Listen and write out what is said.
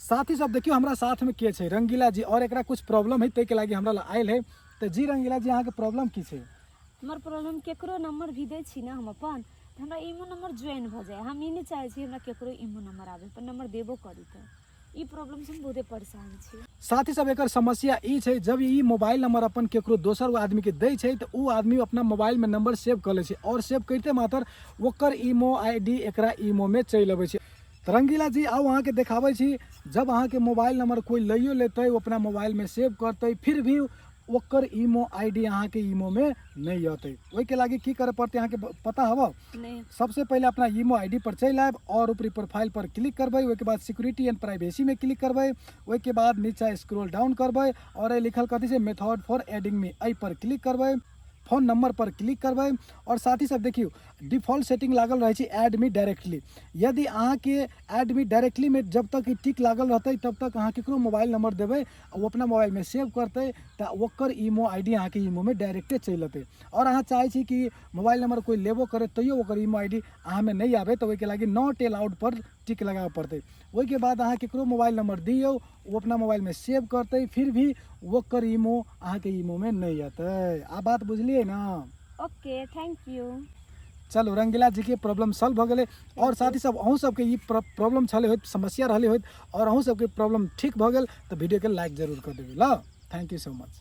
साथी सब, देखियौ हमरा साथमे के छै, रंगीला जी। और एकरा कुछ प्रॉब्लम है, ताहिके लागि हमरा लग आयल है। तऽ जी रंगीला जी, अहाँके प्रॉब्लम की छै? हमर प्रॉब्लम, केकरो नंबर भी दै छी ने हम अपन, तऽ हमरा इमो नंबर ज्वाइन भऽ जाए। हम ई नहि चाहै छी हमरा केकरो इमो नंबर आबै पर नंबर देबो करी। तऽ ई प्रॉब्लमसँ हम बहुते परेशान छी। साथी सब, एकर समस्या ई छै, जब ई मोबाइल नंबर अपन केकरो दोसर आदमीके दै छै, तऽ ओ आदमी अपना मोबाइलमे नंबर सेव कऽ लै छै आओर सेव करिते मात्र ओकर ईमो आईडी एकरा ईमोमे चलि अबै छै। तऽ रंगीला जी, आउ, अहाँके देखाबै छी। जब अहाँके मोबाइल नंबर कोइ लैयो लेतै, ओ अपना मोबाइलमे सेव करतै, फिर भी ओकर ईमो आईडी अहाँके ईमोमे नहि अतै। ओहिके लागि की करऽ पड़तै, अहाँके पता हव? नहि। सबसे पहिले अपना ईमो आईडी पर चलि आयब और ऊपरी प्रोफाइल पर क्लिक करबै। ओहिके बाद सिक्योरिटी एंड प्राइवेसी में क्लिक करबै। ओहिके बाद नीचा स्क्रॉल डाउन करबै और एहि लिखल कथी छै, मेथड फॉर एडिंग मी, एहि पर क्लिक करबै। फोन नंबर पर क्लिक करबै। और साथी सब, देखियौ, डिफॉल्ट सेटिंग लागल रहै छै ऐड मी डायरेक्टली। यदि अहाँके ऐड मी डायरेक्टली में जब तक ई टिक लागल रहतै, तब तक अहाँ केकरो मोबाइल नंबर देबै, ओ अपना मोबाइलमे सेव करतै, तऽ ओकर ईमो आईडी अहाँके ईमोमे डायरेक्टे चलि अतै। आओर अहाँ चाहै छी कि मोबाइल नंबर कोइ लेबो करे, तैयो ओकर ईमो आईडी अहाँमे नहि आबै, तऽ ओहिके लागि not allowed पर टिक लगाबऽ पड़तै। ओहिके बाद अहाँ केकरो मोबाइल नंबर दियौ, ओ अपना मोबाइलमे सेव करतै, फिर भी ओकर ईमो अहाँके ईमोमे नहि अतै। आ बात बुझलियै ने? Okay, thank U. चलू, रंगीला जीके प्रॉब्लम सॉल्व भऽ गेलै। आओर साथी सब, अहूँ सबके ई प्रॉब्लम छलै होइत, समस्या रहलै होइत, आओर अहूँ सबके प्रॉब्लम ठीक भऽ गेल, तऽ वीडियोके लाइक जरूर कऽ देबै। ल, thank you so much.